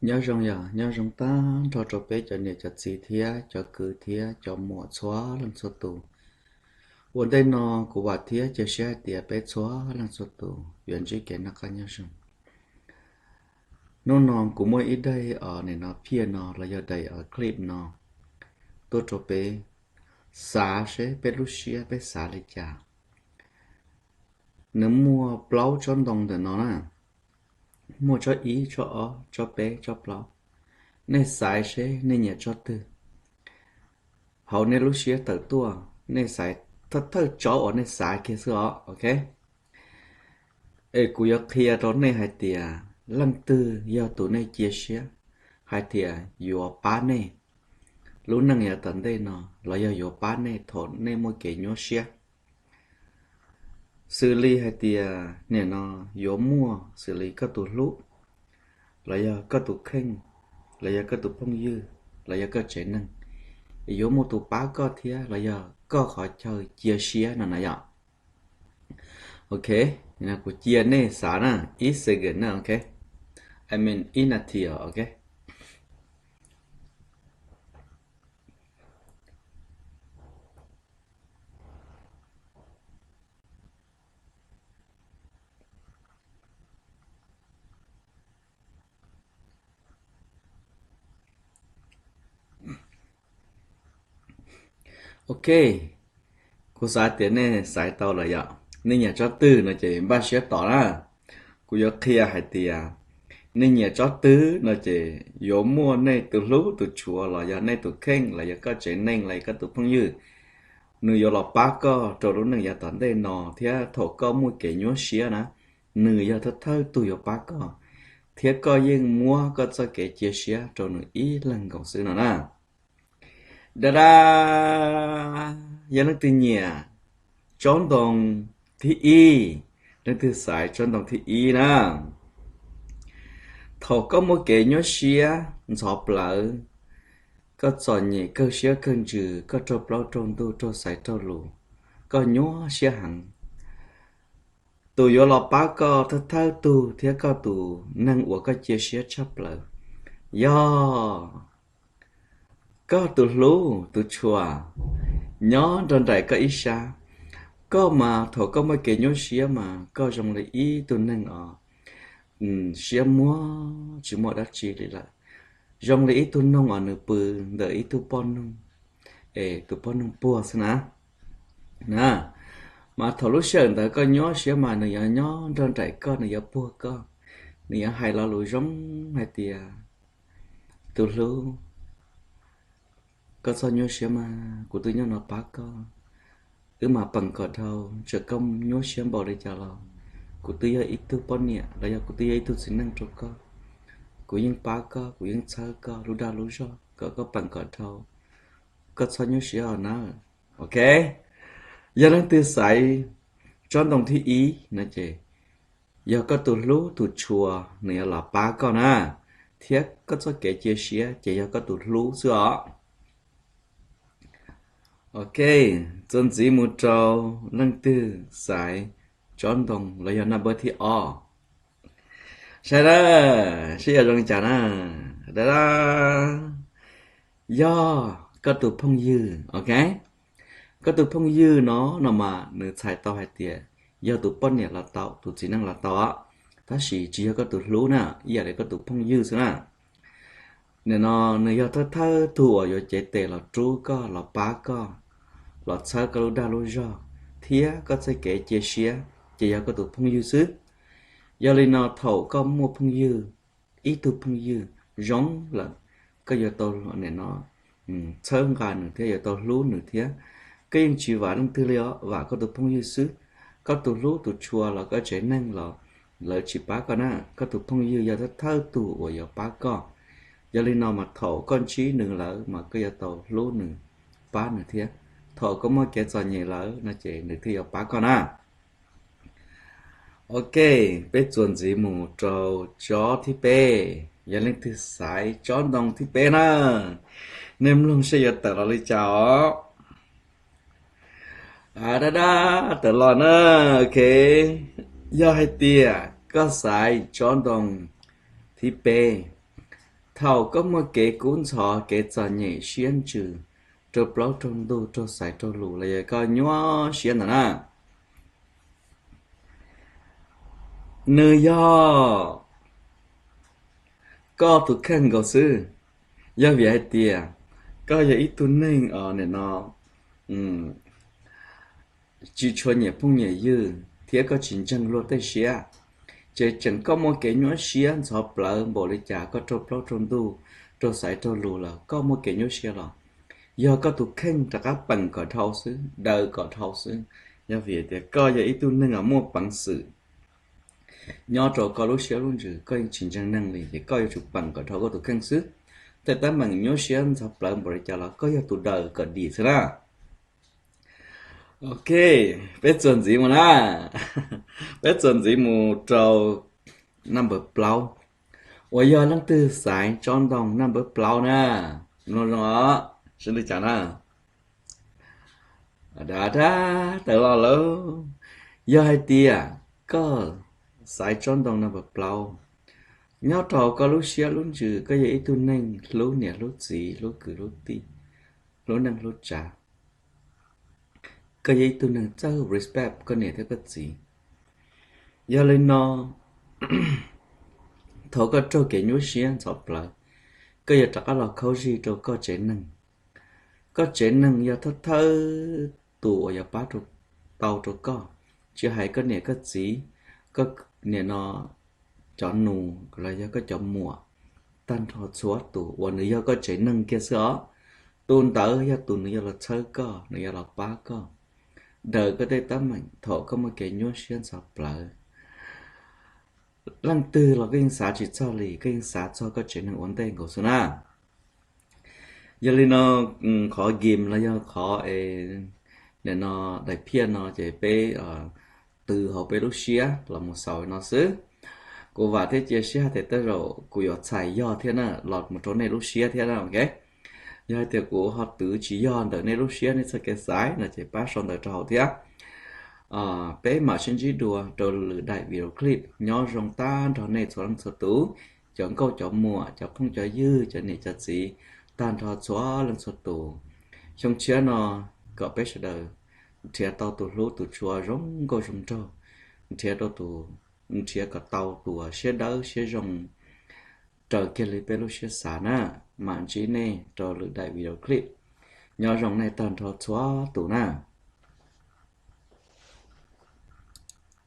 Nyob zoo yog nyob zoo tag nrho rau peb cov niam cov txiv thiab cov kwv thiab cov muam txhua leej txhua tus. Ua ntej no kuv vam thiab cia siab hais tias peb txhua leej txhua tus yuav ntsib kev noj qab nyob zoo. Hnub no kuv muaj ib daim os nim no phiaj no los yog daim os clip no tuaj rau peb xav seb peb lub siab peb xav li cas. Nws muaj plaub tsob ntoo ntawm no na, muaj tsob ib, tsob ob, tsob peb, tsob plaub. Nej xaiv seb nej nyiam tsob twg. Hauv nej lub siab tawm tuaj, nej xaiv thawj thawj tsob uas nej xav kiag xwb os, ok. Es kuv yuav qhia rau nej hais tias leej twg yog tus nej cia siab hais tias yuav pab nej lub neej yav tom ntej no, los yog yuav pab nej thaum nej muaj kev nyuaj siab. Xws li hais tias nim no yuav muaj xws li koj tus hlub, los yog koj tus kheej, los yog koj tus phooj ywg, los yog koj tsev neeg, yuav muaj tus pab koj thiab los yog koj qhov chaw cia siab no na yom. Ok, kuv cia nej xav na, ib second na, ok. I mean ib nas this os, ok. Ok, kuv xav tias nej xaiv tau lawm yom. Nej nyiam tsob twg no ces npaj siab tos na. Kuv yuav qhia hais tias nej nyiam tsob twg no ces yuav muaj nej tus hlub tus tshua los yog nej tus kheej los yog koj tsev neeg los yog koj tus phooj ywg, nws yuav los pab koj rau lub neej yav tom ntej no thiab thaum koj muaj kev nyuaj siab na, nws yog thawj thawj tug yuav pab koj, thiab koj yeej muab koj txoj kev cia siab rau nws ib leeg nkaus xwb no na. Da da, yog leej twg nyiam tsob ntoo thib ib, leej twg xaiv tsob ntoo thib ib na, thaum koj muaj kev nyuaj siab ntxhov plawv, koj txom nyem kawg siab kawg ntsws, koj raug plaub raug ntug raug xaiv raug lus, koj nyuaj siab heev, tus yuav los pab koj thawj thawj tug thiab koj tus neeg uas koj cia siab tshaj plaws yog koj tus hlub tus tshua nyob nrog nraim koj ib sab. Koj mas thaum koj muaj kev nyuaj siab mas koj zoo li ib tug neeg os siab muag tsis muaj dab tsi li lawm, zoo li ib tug noog os nws pw ntawm ib tug poj noog, es tus poj noog puag xwb na. Na, mas thaum lub sij hawm ntawd koj nyuaj siab mas nws yuav nyob nrog nraim koj, nws yuav puag koj, nws yuav hais lo lus zoo hais tias, tus hlub, koj txhob nyuaj siab mas, kuv twb nyob no pab koj. Wb mas peem kom dhau, txawm koj nyuaj siab npaum li cas los kuv twb yog ib tug poj niam los yog kuv twb yog ib tug txiv neej rau koj. Kuv yeej pab koj, kuv yeej txhawb koj lub dag lub zog kom koj peem kom dhau. Koj txhob nyuaj siab os nawb. Ok, yog leej twg xaiv tsob ntoo thib ib no ces yog koj tus hlub tus tshua nws yuav los pab koj na, thiab koj txoj kev cia siab ces yog koj tus hlub xwb os. Ok, txuas ntxiv mus rau leej twg xaiv tsob ntoo los yog naj npawb thib ob, saib a, saib yog zoo li cas na. Da da, yog koj tus phooj ywg, ok. Koj tus phooj ywg no no mas nws txhais tau hais tias yog tus poj niam los tau, tus txiv neej los tau, tab sis tsis yog koj tus hlub na, ib yam li koj tus phooj ywg xwb na. Nim no nws yog thawj thawj tug uas yuav cev tes los rub koj, los pab koj, los txhawb koj lub dag lub zog thiab koj txoj kev cia siab ces yog koj tus phooj ywg xwb. Yog li no thaum koj muaj phooj ywg, ib tug phooj ywg zoo lawm, koj yuav tau nim no txhawb nqa nws thiab yuav tau hlub nws thiab. Koj yeej tsis vam leej twg li os, vam koj tus phooj ywg xwb. Koj tus hlub tus tshua los koj tsev neeg los lawv tsis pab koj na, koj tus phooj ywg yog thawj thawj tug uas yuav pab koj. Yog li no mas thaum koj ntsib nws lawm mas koj yuav tau hlub nws, pab nws thiab. Thaum koj muaj kev txom nyem lawm no ces nws thiaj yuav pab koj na. Ok, peb txuas ntxiv mus rau tsob thib peb. Yog leej twg xaiv tsob ntoo thib peb na, nej mloog seb yuav tawm los li cas os. A, dab dab tawm los na. Ok, yog hais tias koj xaiv tsob ntoo thib peb, Thaum koj muaj kev kub ntxhov, kev txom nyem, siab ntsws, raug plaub raug ntug, raug xaiv raug lus los yog koj nyuaj siab ntawd na, nws yog koj tus kheej nkaus xwb. Yog vim hais tias koj yog ib tug neeg os nim no tsis tshua nyiam phooj nyiam ywg thiab koj tsis ntseeg luag tej siab, ces tseem koj muaj kev nyuaj siab ntxhov plawv npaum li cas, koj raug plaub raug ntug, raug xaiv raug lus los koj muaj kev nyuaj siab los yog koj tus kheej rov qab peem kom dhau xwb, daws kom dhau xwb. Yog vim tias koj yog ib tug neeg uas muaj peev xwm nyob rau koj lub siab lub ntsws, koj yeej tsis ntseeg neeg li, ces koj yuav tsum peem kom dhau koj tus kheej xwb. Tej teeb meem nyuaj siab ntxhov plawv npaum li cas los koj yog tus daws kom dim xwb na. Ok, peb txuas ntxiv mus na. Peb txuas ntxiv mus rau number plaub, uas yog leej twg xaiv tsob ntoo number plaub na, mloog zoo os, sib li cas na. Dab dab tawm los lawm. Yog hais tias koj xaiv tsob ntoo number plaub, nyob rau koj lub siab lub ntsws koj yog ib tug neeg hlub niam hlub txiv, hlub kwv hlub tij, hlub neej hlub tsav. Koj yog ib tug neeg txawj respect koj niam thiab koj txiv. Yog li no, thaum koj raug kev nyuaj siab ntxhov plawv, koj yuav rov qab los khaub zig rau koj tsev neeg. Koj tsev neeg yog thawj thawj tus uas yuav pab tau rau koj, tsis hais koj niam koj txiv, koj nim no cov nus los yog koj cov muam, tag nrho txhua tus uas nws yog koj tsev neeg kiag xwb os. Tus ntawd yog tus nws yuav los txhawb koj, nws yuav los pab koj, daws koj tej teeb meem thaum koj muaj kev nyuaj siab ntxhov plawv. Leej twg los koj yeej xav tsis txog li, koj yeej xav txog koj tsev neeg ua ntej nkaus xwb na. Yog li no, qhov game los yog qhov nim no daim phiaj no ces peb tw hauv peb lub siab los mus xaus no xwb. Kuv vam thiab cia siab hais tias tej zaum kuv yuav txhais yog thiab na, los mus rau nej lub siab thiab na, ok. Yog hais tias kuv ho twv tsis yog ntawm nej lub siab, nej txoj kev xaiv no ces pab sau ntawv rau hauv thiab. Peb mam sib ntsib dua rau lwm daim video clip. Nyob zoo tag nrho nej txhua leej txhua tus, cov nkauj cov muam, cov phooj cov ywg, cov niam cov txiv, tag nrho txhua leej txhua tus. Xyoo tshiab no kom peb sawv daws nrhiav tau tus hlub tus tshua zoo nkauj zoo nraug, nrhiav rau tus, nrhiav kom tau tus siab dawb siab zoo raws kiag li peb lub siab xav na. Mam ntsib nej rau lwm daim video clip. Nyob zoo nej tag nrho txhua tus na.